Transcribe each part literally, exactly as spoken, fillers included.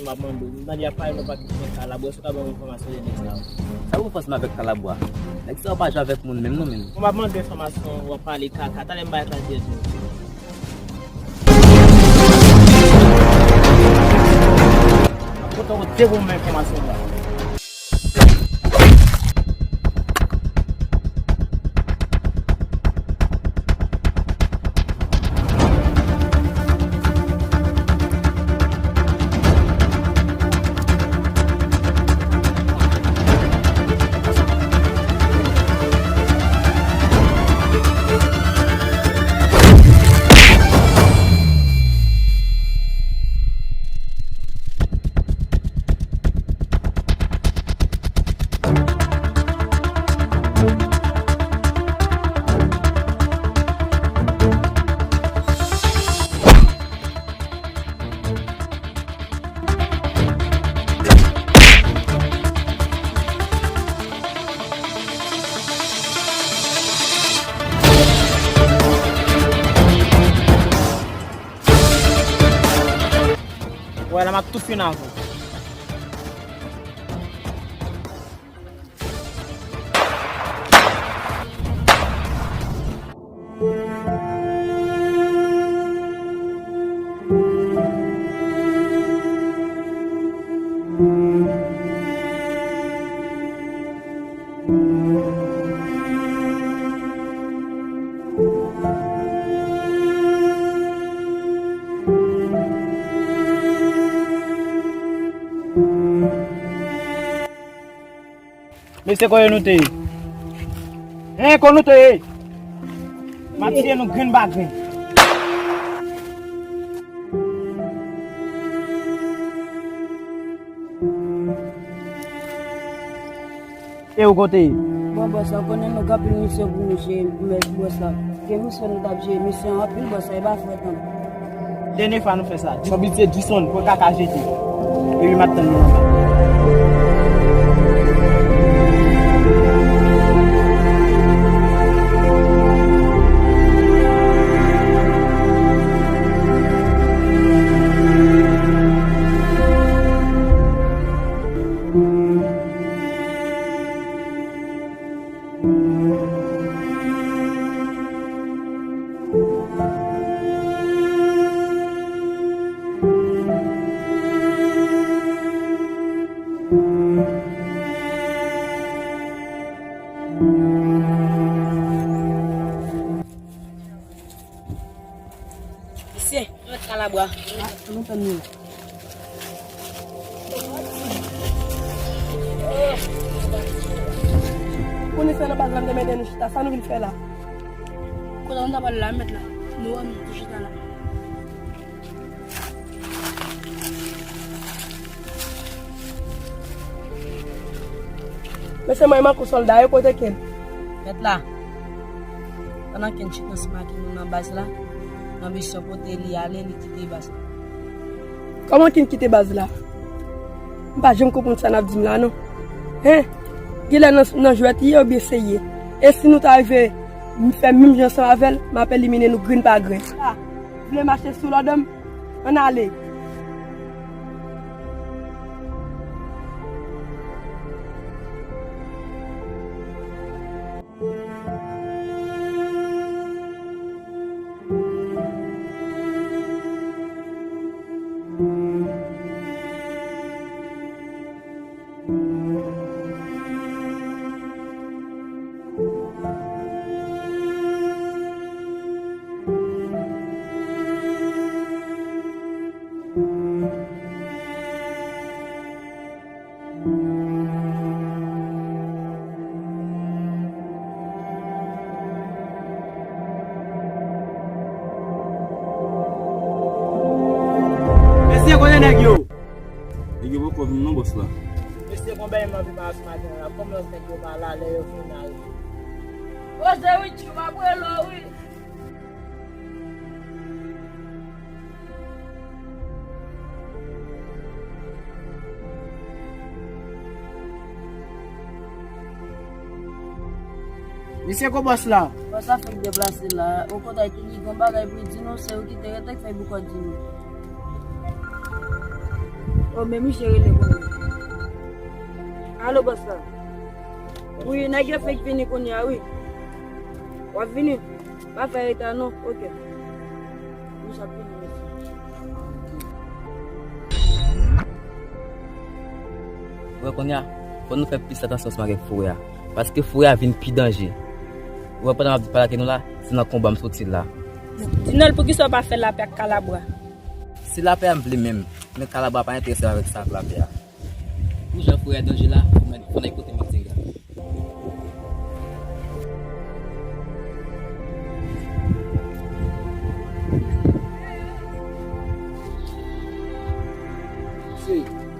W ap mande w. M tande y ap pale nan pakèt nèg Kalabwa, èske w ka ban m enfòmasyon de nèg sa yo? Sa pou fòs m avèk Kalabwa? Nèg sa yo pa jwe avèk moun menm non, menm. Bon, m ap mande w enfòmasyon, w ap pale kaka, talè m bay klas de jou. M ap kontan w te pou m enfòmasyon la. Wè la, m ap tou fin avè w. Mesye, kote nou te ye? Hein, kote nou te ye? M ap tiye nou grenn pa grenn. E ou kote ye? Bon, bòs la, ou konnen nou gen anpil misyon pou nou jere, mèsi bòs la. Gen misyon nou t ap jere, misyon anpil, bòs la, e pa frèt non. Dènye fwa nou fè sa. Son bidjè Dison pou kaka jete. Epi m ap tann nou anba. Mesye, nou mèt Kalabwa. Ah, nou tann nou. Pou nou fè nan baz la, m te mande nou chita, sa nou vin fè la? Kote nou ta pral la, mèt la? Nou wè nou tou chita la. Mesye, mwen manke sòlda yo, kote Ken? Mèt la, pandan Ken chita ansanm ak nou nan baz la, nan misyon kote li ale, li kite baz la. Kòman Ken kite baz la? M pa janm konprann sa n ap di m la, non. Hen? Genlè nan, nan jwèt li ye oubyen serye? E si nou ta rive fè menm jan ansanm avè l, m ap elimine nou grenn pa grenn. Ah, vle mache sou lòd m? Ann ale. Mesye, kote nèg yo? Nèg yo poko vin non, bòs la. Mesye, konbyen m anvi pa sou maten an la, kòman nèg yo pa la lè yo fin la yo? Poze wi, tchou, m ap rele w wi. Mesye, ko bòs la? Bòs la fèk deplase la. Okontrè, ki li gon bagay pou li di nou, se ou ki te rete k fè boukò di nou. Bon, men misye rele kounye a. Alo, bòs la. Wi, nèg yo fenk vini kounye a, wi. W ap vini? Pa fè reta, non. Oke. Misye ap vini, mesye. Ou wè kounye a, fò nou fè plis atansyon ansanm avèk Foure a. Paske Foure a vin pi danje. Ou wè pandan m ap pale ak nou la, se nan konba m soti la. Dinòl, poukisa w pa fè lapè ak Kalabwa? Se lapè a m vle menm, men Kalabwa pa enterese avèk sa ak lapè a. Pou jan Foure a danje la, fò n al, fò n al kote Mandinga.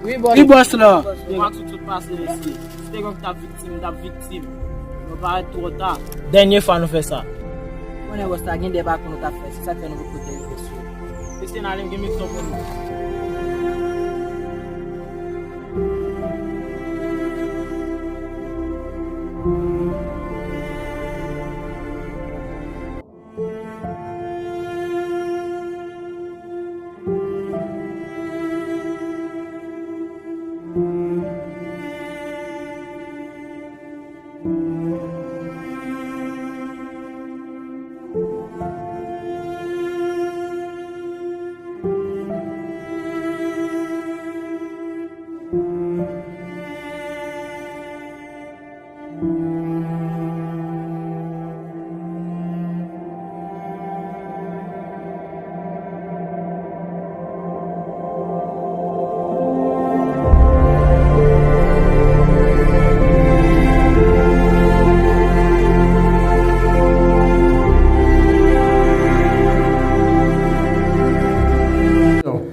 Wi, bòs. Wi, bòs la. Ou pa tout, tout pase, mesye. Si te gen yon ki t ap viktim, t ap viktim. Nou parèt twò ta. Dènye fwa nou fè sa. Konnen bòs la gen de pa konn nou t ap fè. Se sa k fè nou pot kote rive sou. Mesye, n ale, m gen misyon pou nou.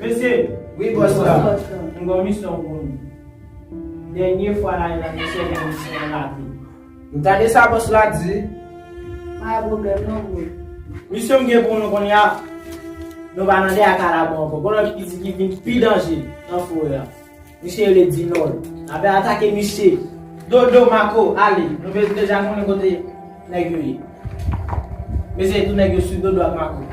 Mesye, wi, bòs la. M gen yon misyon pou nou. Dènye fwa n ale nan misyon, gen misyon an rate. M tande sa bòs la di. Pa gen pwoblèm non, bro. Misyon m gen pou nou kounye a, nou pa nan dèyè Kalabwa ankò. Gon lòt ki di ki vin pi danje nan forè a. Misye rele Dinòl. N ap atake misye. Dodo, Mako, ale. Nou bezwen deja konnen kote nèg yo ye. Mesye, tout nèg yo sou Dodo ak Mako.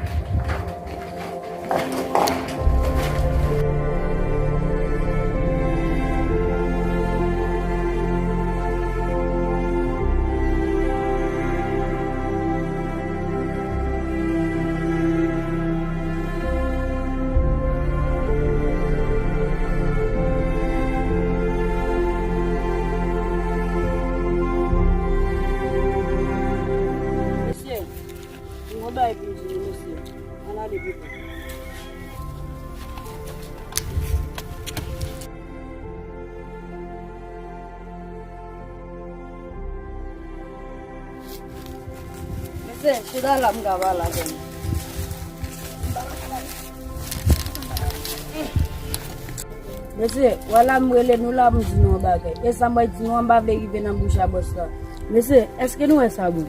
Mesye, m gon bagay pou m di nou, mesye. Ann ale pito. Mesye, chita la, m ka pale avè nou. Mesye, wè la m rele nou la pou m di nou yon bagay. E sa mwen di nou an, m pa vle rive nan bouch a bòs la. Mesye, èske nou wè sa bon?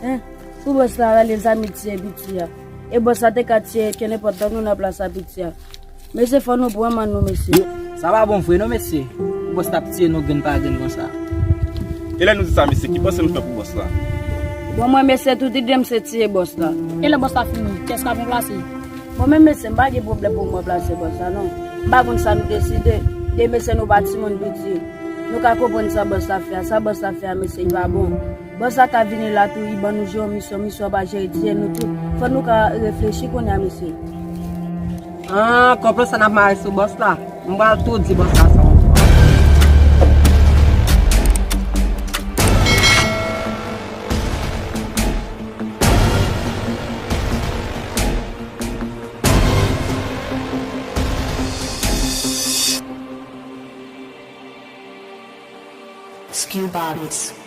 Hein? Pou bòs la rele zanmi tiye piti a. E bòs la te ka tiye kenenpòt nan nou nan plas a piti a. Mesye, fò nou pran man nou, mesye. Sa pa bon vre non, mesye. Pou bòs la ap tiye nou grenn pa grenn konsa. E lè nou di sa, mesye, ki panse nou fè pou bòs la? Bon, mwen, mesye, tout ide m se tiye bòs la. E lè bòs la fin mouri, kiyès k ap ranplase? Bon, men mesye, m pa gen pwoblèm pou m ranplase bòs la, non. M pa konn sa nou deside. De mesye nou pa timoun piti. Nou ka konprann sa bòs la fè a. Sa bòs la fè a, mesye, li pa bon. Bòs la ka vini la tou, li ban nou jwe yon misyon, misyon pa jere tiye nou tout. Fò nou ka reflechi kounye a, mesye. Ah, konplo sa n ap mare sou bòs la. M pral tou di bòs la sa yon fwa. Skill Bodies.